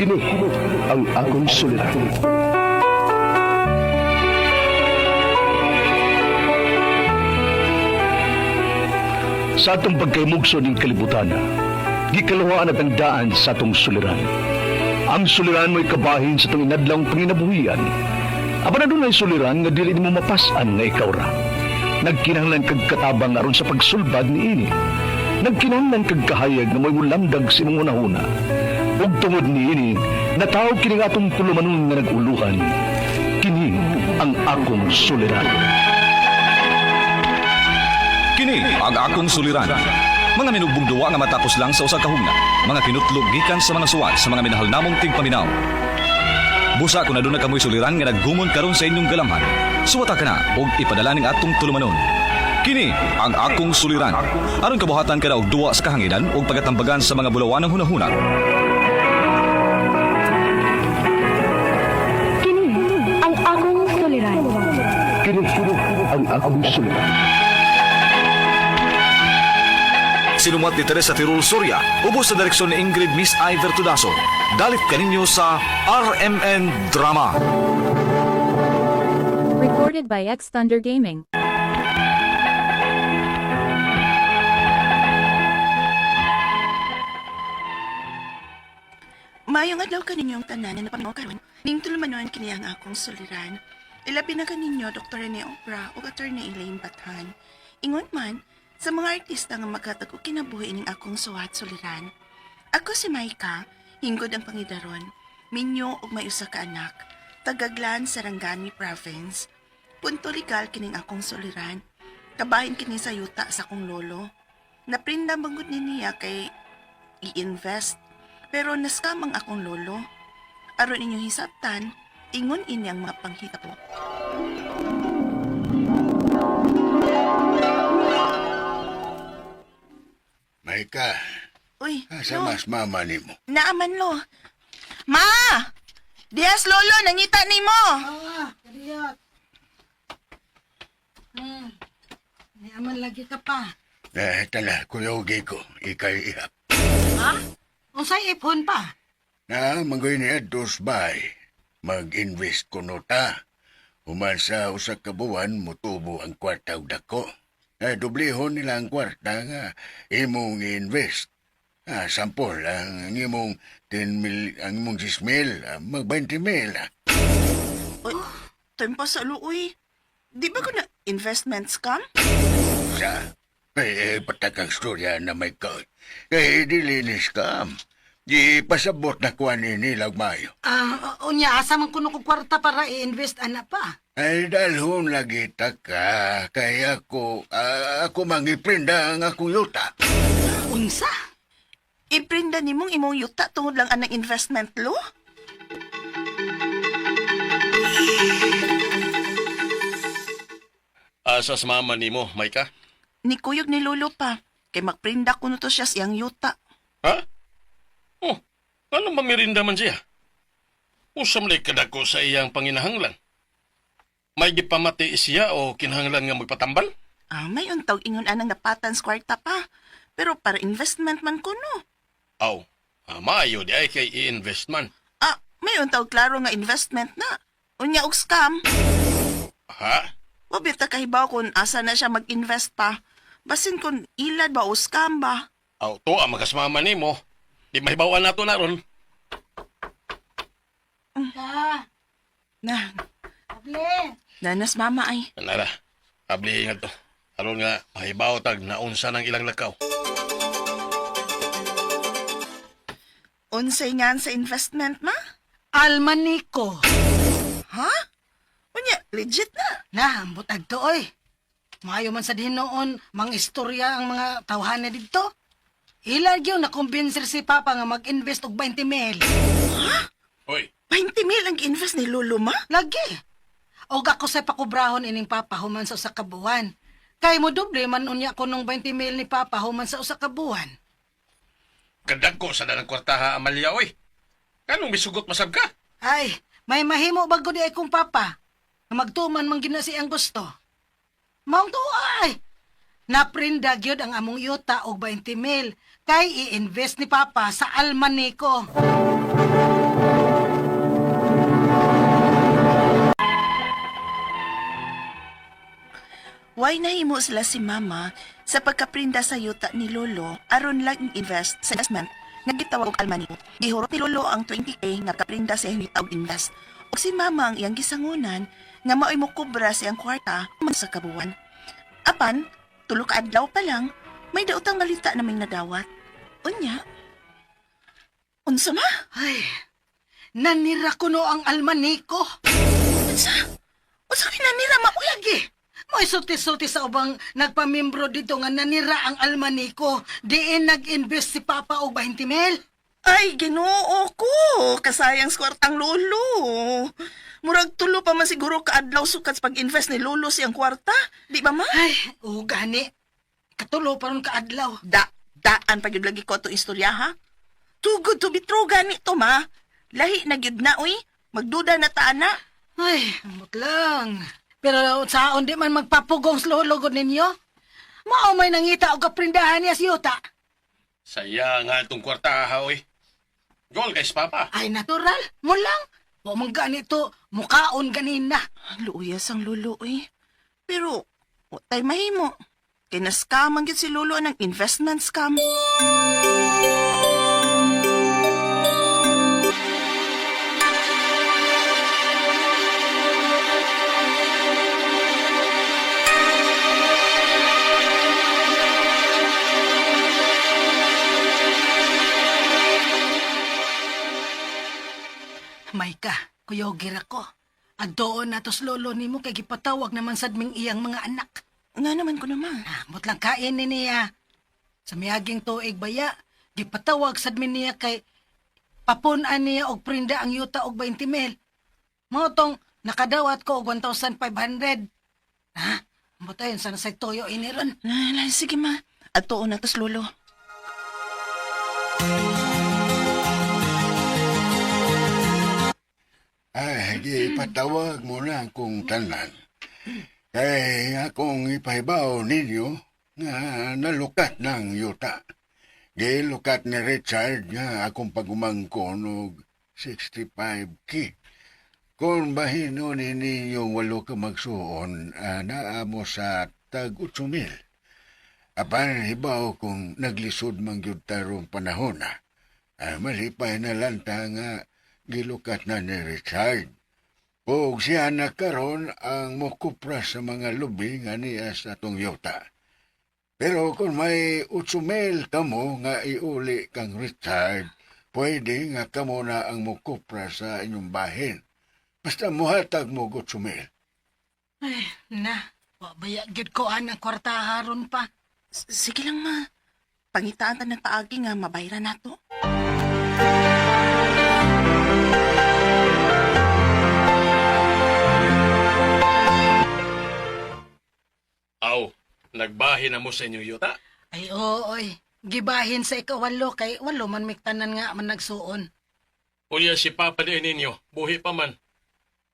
Kini ang akong suliran. Sa atong pagkaymugso ning kalibutan, gikaluhaan at ang daan sa atong suliran. Ang suliran mo'y kabahin sa atong inadlawng panginabuhian. Apan adunay suliran nga dili nimo mapas-an nga ikaw ra. Nagkinahanglan kag katabang aron sa pagsulbad niini. Nagkinahanglan kag kahayag nga mo'y mulamdag sa imong hunahuna. Ug tungod niini, nataw kini nga atong tulumanon nga nag-uluhan. Kini ang akong suliran. Kini ang akong suliran. Mga minugbong duwa nga matapos lang sa usa ka hugna. Mga kinutlog gikan sa mga suwat sa mga minahal namong tigpaminaw. Busa kung aduna kamoy suliran nga naggumon karon sa inyong galamhan. Suwata ka na og ipadala ning atong tulumanon. Kini ang akong suliran. Aron kabuhatan kada og duwa sa kahanginan ug pagatambagan sa mga bulawanang hunahuna. Kini ang akong suliran. Kini ang akong suliran. Sinumat ni Teresa Tirul Soria, ubos sa direksyon ni Ingrid Miss Iver Tudaso. Dalip kaninyo sa RMN Drama. Recorded by X Thunder Gaming. Mayong adlaw kaninyong tanan na napaminaw karon. Ning tulumanon kini ang akong suliran. Ilabi na kaninyo Dr. Rene Obra ug Attorney Elaine Bathan. Ingon man sa mga artista nga maghatag og kinabuhi ning akong suwat suliran. Ako si Maika, hinggod ang pangidaron, minyo ug may usa ka anak, tagaglan sa Rangani Province. Punto legal kining akong suliran. Kabahin kini sa yuta sa akong lolo. Naprinda bangod ni niya kay i-invest. Pero naskam ang akong lolo. Aron inyong hisabtan, ingon ini ang mga panghitabo. Maika, Uy, asa lo, mas mama nimo? naaman lo. Ma! Dias lolo, nangita nimo. Ah, kariyot. Hmm. Niaman lagi ka pa. Eh, tala, kuyogi ko, ikay ihap. Ha? Unsay ipon pa? Na, manggoy niya dos bay. Mag-invest ko nota. Human sa usa ka buwan, mutubo ang kwarta og dako. Eh, dublihon nila ang kwarta nga imong i-invest. Ah, sampol, ang imong 10 mil, ang imong 10 mil, ah, mag 20 mil. Ah. Uy, tempo sa uy. Di ba ko na investment scam? Sa, eh, patakang storya na may ka. Eh, dili ni scam. Di pasabot na kuha ni nila og maayo. Ah, unya asa man kuno ko kwarta para i-invest ana pa. Ay, dalhon lagi ta ka, kaya ako, ah, ako mangiprinda ang akong yuta. Unsa? Iprinda nimong imong yuta tungod lang anang investment lo? Asa sa mama nimo, Maika? Nikuyog ni lolo pa. Kay magprinda kuno to siya siyang yuta. Ha? Oh, ano mamirinda man siya? Usam lay kadako sa iyang panginahanglan. May gipamati siya o kinahanglan nga magpatambal? Ah, may untog ingon anang napatan sa kwarta pa. Pero para investment man kuno. Aw, ah, maayo di ay kay i-invest man. Ah, may untog klaro nga investment na. Unya og scam. Ha? Wa bita kahibaw kung asa na siya mag-invest pa. Basin kung ilad ba o scam ba. Aw, to ang makasmama nimo. Di mahibawan nato na ron. Ka, Na, able. nanas mama ay. Nara, abli nga to. Aron nga mahibaw tag naunsa ng ilang lakaw. Unsay nga sa investment ma? Almaniko. Ha? Unya, legit na. Na, ambot adto oy. Maayo man sa hinoon, mang istorya ang mga tawhana didto. Ila gyud na kumbinser si Papa nga mag-invest og 20 mil. Hoy, 20 mil ang invest ni Lolo ma? Lagi. Og ako sa pakubrahon ining Papa human sa usa ka buwan. Kay mo doble man unya ko nung 20 mil ni Papa human sa usa ka buwan. kadagko sa danang kwartaha Amalia oy. Kanong misugot masab ka? Ay, may mahimo bago di ay kong papa. Nga magtuman man gina siyang gusto. Maong tuo ay. Naprinda gyud ang among yuta og 20 mil kay i-invest ni papa sa almaniko. Why nahimo sila si Mama sa pagkaprinda sa yuta ni Lolo aron lang invest sa investment nga gitawag og almani. Gihurot ni Lolo ang 20K nga kaprinda sa iyang yuta og invest. Ug si Mama ang iyang gisangunan nga maoy mokubra sa iyang kwarta man sa kabuan. Apan, tulo ka adlaw pa lang, may daotang balita naming nadawat. Unya, unsa ma? Ay, nanira ko no ang almaniko. Unsa? Unsa kay nanira ma? Uy, Lagi, mo'y sulti-sulti sa ubang nagpamimbro dito nga nanira ang almaniko. Diin nag-invest si Papa og 20 mil. Ay, Ginoo ko. Kasayang sa kwartang lolo. Murag tulo pa man siguro kaadlaw sukat sa pag-invest ni lolo siyang kwarta. Di ba ma? Ay, o gani. Katulo pa ron kaadlaw. Da, daan pa gyud lagi ko ato istorya ha. Too good to be true gani to ma. Lahi na gyud na uy. Magduda na ta ana. Ay, amot lang. Pero saon di man magpapugong sa lolo gud ninyo? Mao may nangita og kaprindahan niya si yuta. Saya nga itong kwarta ha, oy. Gol guys, papa. Ay, natural. Mo lang. Wa man ganito, mukaon ganina. Luuyas ang lolo uy. Pero wa tay mahimo. Kay na-scam ang gyud si lolo ng investment scam. Mayka, kuyogir ako. Adtoon na tos lolo nimo kay gipatawag naman sad ming iyang mga anak. Nga naman ko naman. Ah, mut lang kain ni niya. Sa miaging tuig baya, gipatawag sad mi niya kay papun-an niya og prinda ang yuta og 20 mil. Mao tong nakadawat ko og 1,500. Ha? Mut ayon sana sa toyo ini ron. Ay, sige ma. Adtoon na tos lolo. Ay, gipatawag mo na akong tanan. Kay akong ipahibaw ninyo nga nalukat ng yuta. Gilukat ni Richard nga akong pagumangkon og 65K. Kung bahino ni ninyong walo ka magsuon, naa mo sa tag 8,000. Apan hibaw kung naglisod man gyud tarong panahon na. Malipay na lanta nga gilukat na ni Richard. Ug siya na karon ang mokupra sa mga lubi nga niya sa atong yuta. Pero kung may 8,000 kamo nga iuli kang Richard, pwede nga kamo na ang mokupra sa inyong bahin. Basta muhatag mo og 8,000. Ay, na. Wa baya gyud ko anang kwarta haron pa. Sige lang ma. Pangitaan ta ng paagi nga mabayran nato. Aw, nagbahin na mo sa inyong yuta. Ay, oo, oy. Gibahin sa ikawalo kay walo man miktanan nga man nagsuon. Unya si papa din ninyo, buhi pa man.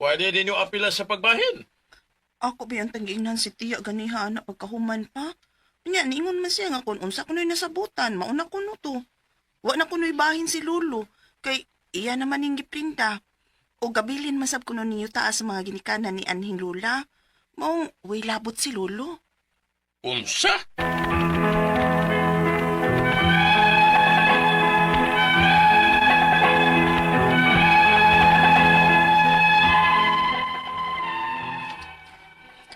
Pwede ninyo apila sa pagbahin. Ako ba yung tanggiingnan si tiya ganiha anak pagkahuman pa? Nya, niingon man siya nga kung unsa kuno'y nasabutan, mauna kuno to. Wa na kuno'y bahin si Lolo, kay iya naman yung giprinta. O gabilin masab kuno niyo taas sa mga ginikanan ni anhing Lula. Maong way labot si Lolo. Unsa?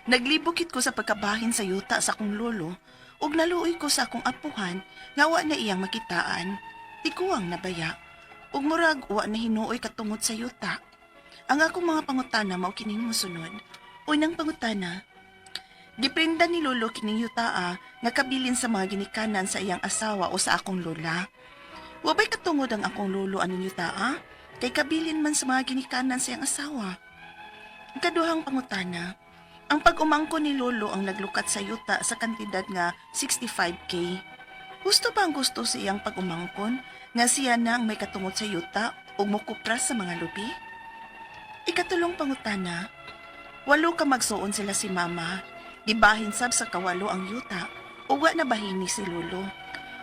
Naglibukit ko sa pagkabahin sa yuta sa akong lolo ug naluoy ko sa akong apuhan nga wa na iyang makitaan. Tiguang nabaya ug murag wa na hinuoy katungod sa yuta. Ang akong mga pangutana mao kining mosunod. Unang pangutana, giprinda ni lolo kining yutaa nga kabilin sa mga ginikanan sa iyang asawa o sa akong lola. Wa bay katungod ang akong lolo aning yutaa kay kabilin man sa mga ginikanan sa iyang asawa. Kaduhang pangutana, ang pag-umangko ni Lolo ang naglukat sa yuta sa kantidad nga 65K. Gusto ba ang gusto sa iyang pag-umangkon nga siya na ang may katungod sa yuta ug mokupra sa mga lubi? Ikatulong pangutana, walo ka magsuon sila si Mama, gibahin sab sa kawalo ang yuta ug wa na bahini si Lolo.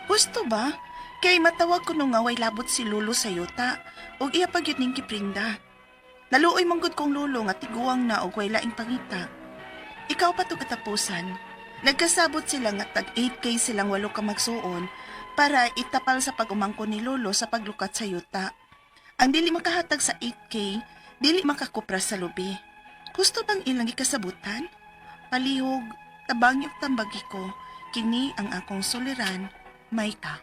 Gusto ba? Kay matawag ko nga way labot si Lolo sa yuta ug iya pa gyud ning giprinda. Naluoy manggod kong lolo nga tiguang na og way laing pangita. Ikaw pa to katapusan. Nagkasabot sila nga tag 8K silang walo ka magsuon para itapal sa pag-umangko ni Lolo sa paglukat sa yuta. Ang dili makahatag sa 8K, dili makakupra sa lubi. Gusto bang ilang ikasabutan? Palihog, tabang yung tambagi ko, kini ang akong suliran, Maika.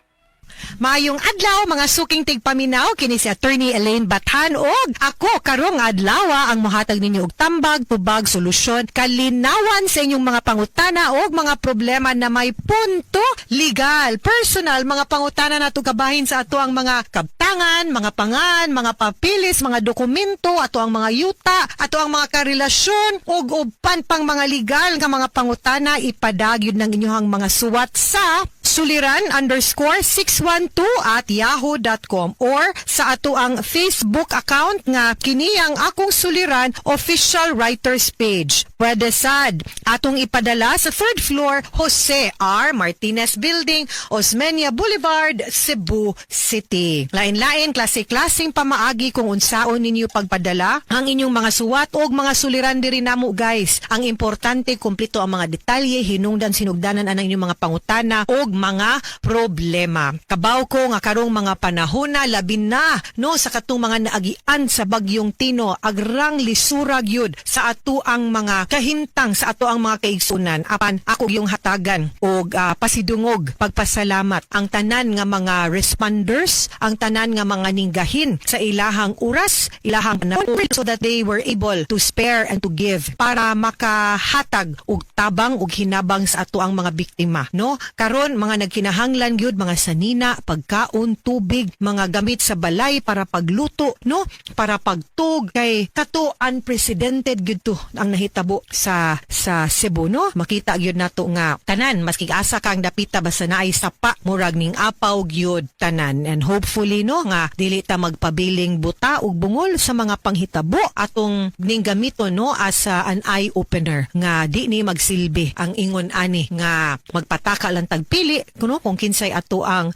Maayong adlaw mga suking tigpaminaw, kini si Attorney Elaine Bathan og ako karong adlaw ang mohatag ninyo og tambag, tubag, solusyon, kalinawan sa inyong mga pangutana og mga problema na may punto legal, personal, mga pangutana nato kabahin sa ato ang mga kabtangan, mga pangan, mga papilis, mga dokumento, ato ang mga yuta, ato ang mga karelasyon ug uban pang mga legal nga mga pangutana. Ipadagyod ng inyong mga suwat sa suliran_612@yahoo.com or sa ato ang Facebook account nga kini ang Akong Suliran Official Writers Page. Pwede sad atong ipadala sa third floor, Jose R. Martinez Building, Osmeña Boulevard, Cebu City. Lain-lain klase-klaseng pamaagi kung unsaon ninyo pagpadala ang inyong mga suwat o mga suliran diri namo, guys. Ang importante, kumpleto ang mga detalye, hinungdan sinugdanan ang inyong mga pangutana og mga problema. Kabaw ko nga karong mga panahon na, labi na no sa katong mga naagian sa bagyong Tino, agrang lisura gyud sa ato ang mga kahimtang sa ato ang mga kaigsunan. Apan ako yung hatagan og pasidungog pagpasalamat ang tanan nga mga responders, ang tanan nga mga ninggahin sa ilahang oras, ilahang panahon so that they were able to spare and to give para makahatag og tabang og hinabang sa ato ang mga biktima, no? Karon mga nagkinahanglan gyud mga sanina, pagkaon, tubig, mga gamit sa balay para pagluto, no, para pagtug, kay kato unprecedented gyud to ang nahitabo sa Cebu, no? Makita gyud nato nga tanan, maski asa kang dapita, basta naay sapa, murag ning apaw gyud tanan. And hopefully, no, nga dili ta magpabiling buta ug bungol sa mga panghitabo, atong ning gamito, no, as an eye opener nga di ni magsilbi ang ingon ani nga magpataka lang tagpili kuno kung kinsay ato ang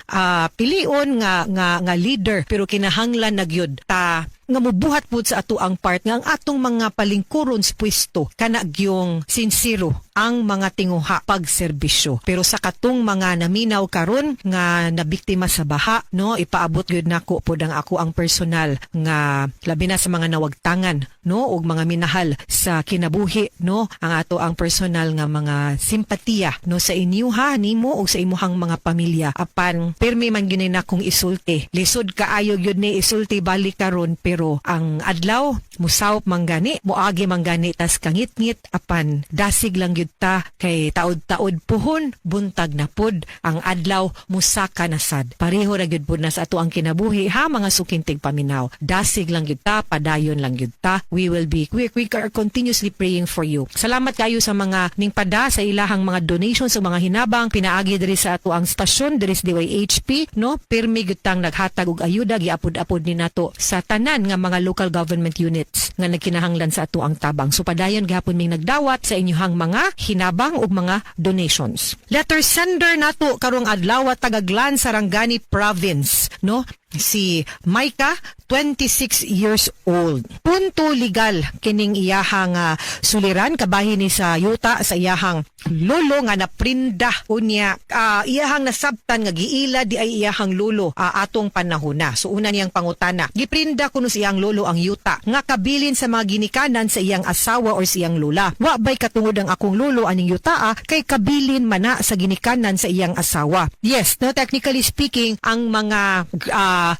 pilion nga leader, pero kinahanglan na gyud ta nga mubuhat pud sa ato ang part nga ang atong mga palingkuron sa pwesto kana gyung sinsero ang mga tinguha pagserbisyo. Pero sa katong mga naminaw karon nga nabiktima sa baha, no, ipaabot gyud nako pod ang ako ang personal nga labi na sa mga nawagtangan, no, ug mga minahal sa kinabuhi, no, ang ato ang personal nga mga simpatiya, no, sa inyuha nimo ug sa imuhang mga pamilya. Apan pirmi man gyud na kong isulti, lisod kaayo gyud ni isulti balik karon, pero ang adlaw musawop man gani, moagi man gani tas kangitngit, apan dasig lang gyud ta kay taod-taod puhon, buntag na pud ang adlaw, musaka na sad. Pareho ra gyud pud na sa ato ang kinabuhi ha, mga suking tigpaminaw. Dasig lang gyud ta, padayon lang gyud ta. We are continuously praying for you. Salamat kayo sa mga ningpada sa ilahang mga donations sa mga hinabang pinaagi diri sa ato ang stasyon diri sa DYHP, no? Pirmi gyud tang naghatag og ayuda, giapod-apod ni nato sa tanan nga mga local government units nga nagkinahanglan sa ato ang tabang. So padayon gihapon ming nagdawat sa inyuhang mga hinabang ug mga donations. Letter sender nato karong adlaw, taga-Glan, Sarangani Province, no, si Micah, 26 years old. Punto legal kining iyahang suliran, kabahin ni sa yuta sa iyahang lolo nga naprinda unya. Iyahang nasabtan nga giila di ay iyahang lolo atong panahona. So una niyang pangutana, giprinda kuno sa iyang lolo ang yuta nga kabilin sa mga ginikanan sa iyang asawa or sa iyang lola. Wa bay katungod ang akong lolo aning yutaa kay kabilin mana sa ginikanan sa iyang asawa? Yes, no, technically speaking, ang mga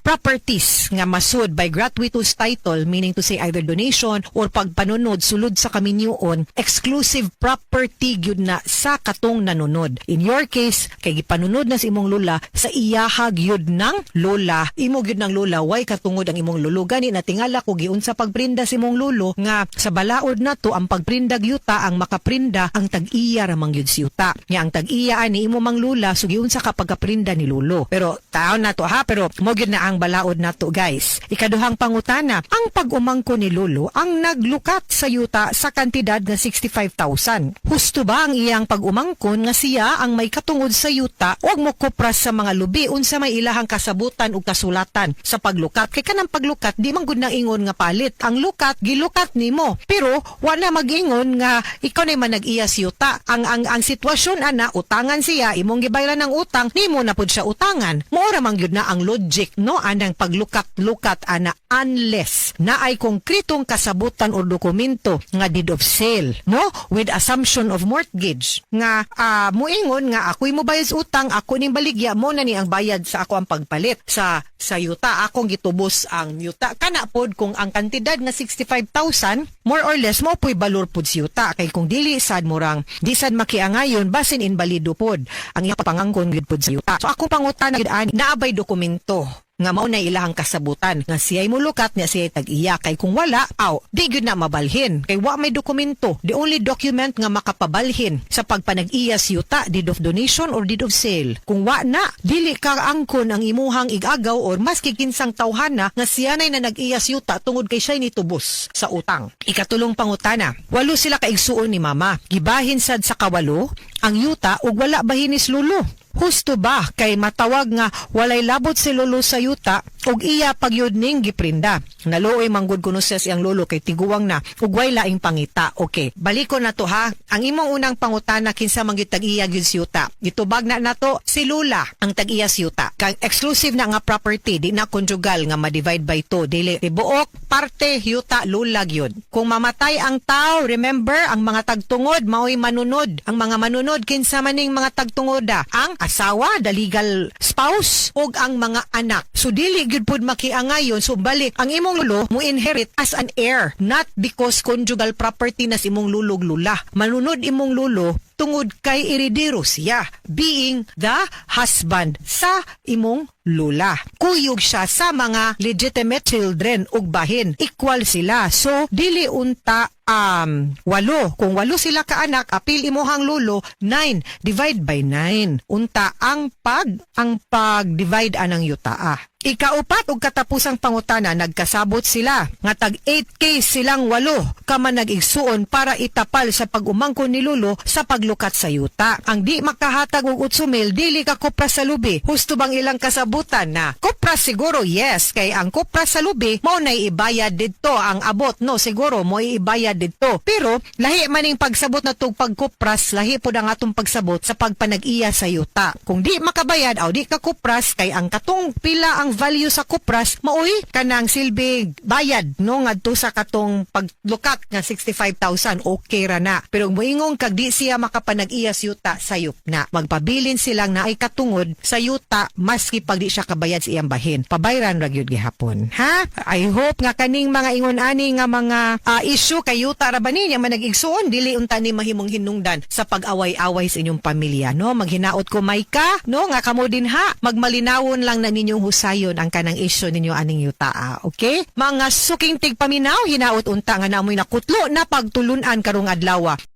properties nga masud by gratuitous title, meaning to say either donation or pagpanunod sulod sa kaminyuon, exclusive property gyud na sa katong nanunod. In your case, kay gipanunod na sa imong lola, sa iyaha gyud ng lola, imo gyud ng lola, way katungod ang imong lolo. Gani natingala ko giunsa pagprinda sa imong lolo nga sa balaod na to ang pagprinda yuta, ang makaprinda ang tag-iya ra man gyud si yuta. Nya ang tag-iya ani imo mang lola, so giunsa ka pagkaprinda ni lolo? Pero taon na to ha, pero mo gyud na ang balaod nato, guys. Ikaduhang pangutana, ang pag-umangko ni Lolo ang naglukat sa yuta sa kantidad nga 65,000. Husto ba ang iyang pag-umangkon nga siya ang may katungod sa yuta ug mokopras sa mga lubi, unsa may ilahang kasabutan ug kasulatan sa paglukat? Kay kanang paglukat, di man gud na ingon nga palit. Ang lukat, gilukat nimo. Pero wala mag-ingon nga ikaw na man nag-iya sa yuta. Ang sitwasyon ana, utangan siya, imong gibayran ng utang, nimo na pud siya utangan. Mao ra man gyud na ang logic, no, anang paglukat-lukat ana, unless naay konkretong kasabutan or dokumento nga deed of sale, no, with assumption of mortgage nga muingon nga ako'y mobayad sa utang, ako ning baligya mo na ni ang bayad sa ako ang pagpalit sa yuta, akong gitubos ang yuta. Kana pod, kung ang kantidad nga 65,000, more or less mo po'y balor pod si yuta, kay kung dili sad, murang di sad makiangayon, basin inbalido pod ang iyang pangangkon gyud pod sa yuta. So akong pangutana gyud ani, naa bay dokumento nga mao na ilahang kasabutan nga siya'y mulukat niya, siya'y tag-iya? Kay kung wala, aw, di gyud na mabalhin kay wa may dokumento. The only document nga makapabalhin sa pagpanag-iya sa yuta, deed of donation or deed of sale. Kung wa na, dili ka angkon ang imuhang igagaw or maski kinsang tawhana nga siya na nag-iya sa yuta tungod kay siya'y nitubos sa utang. Ikatulong pangutana, walo sila kaigsuon ni mama. Gibahin sad sa kawalo ang yuta ug wala bahinis lulo. Husto ba kay matawag nga walay labot si lolo sa yuta ug iya pagyud ning giprinda? Naluoy manggod kuno siya siyang lolo kay tiguwang na ug way laing pangita. Okay, baliko na to ha. Ang imong unang pangutana, kinsa man gyud tag-iya gyud sa yuta? Gitubag na nato, si Lula ang tag-iya sa yuta. Kang exclusive na nga property, di na conjugal nga ma-divide by two. Dili, tibuok parte yuta, lula gyud. Kung mamatay ang tao, remember, ang mga tagtungod mao'y manunod. Ang mga manunod, kinsa maning mga tagtungoda? Ang asawa, the legal spouse, ug ang mga anak. So dili gyud pud makiangayon. So balik, ang imong lolo mo inherit as an heir, not because conjugal property na sa imong lulog lula. Manunod imong lolo tungod kay eredero siya, being the husband sa imong lula. Kuyog siya sa mga legitimate children ug bahin. Equal sila. So, dili unta walo. Kung walo sila ka anak, apil imuhang lolo, 9 divide by 9. Unta ang pag divide anang yutaa. Ikaupat ug katapusang pangutana, nagkasabot sila nga tag 8K silang walo ka manag-igsuon para itapal sa pag-umangkon ni Lolo sa paglukat sa yuta. Ang di makahatag og 8,000, dili ka kopra sa lubi. Husto bang ilang kasabutan na? Kopra siguro, yes, kay ang kopra sa lubi mao nay ibayad didto ang abot, no, siguro mo ibayad didto. Pero lahi maning pagsabot na tug pagkupras, lahi pod ang atong pagsabot sa pagpanag-iya sa yuta. Kung di makabayad aw di ka kupras, kay ang katong pila ang value sa kupras maoy kanang silbig bayad, no, ngadto sa katong paglukat nga 65,000, okay ra na. Pero moingon kag di siya makapanag-iya sa yuta, sayop na. Magpabilin silang naay katungod sa yuta maski pag di siya kabayad sa iyang bahin. Pabayran ra gyud gihapon. Ha? I hope nga kaning mga ingon ani nga mga issue kay yuta ra ba niya manag-igsuon, dili unta ni mahimong hinungdan sa pag-away-away sa inyong pamilya, no? Maghinaot ko, Maika, no, nga kamo din ha, magmalinawon lang na ninyong husayon ang kanang issue ninyo aning yuta, okay? Mga suking tigpaminaw, hinaot unta nga namoy nakutlo na pagtulunan karong adlaw.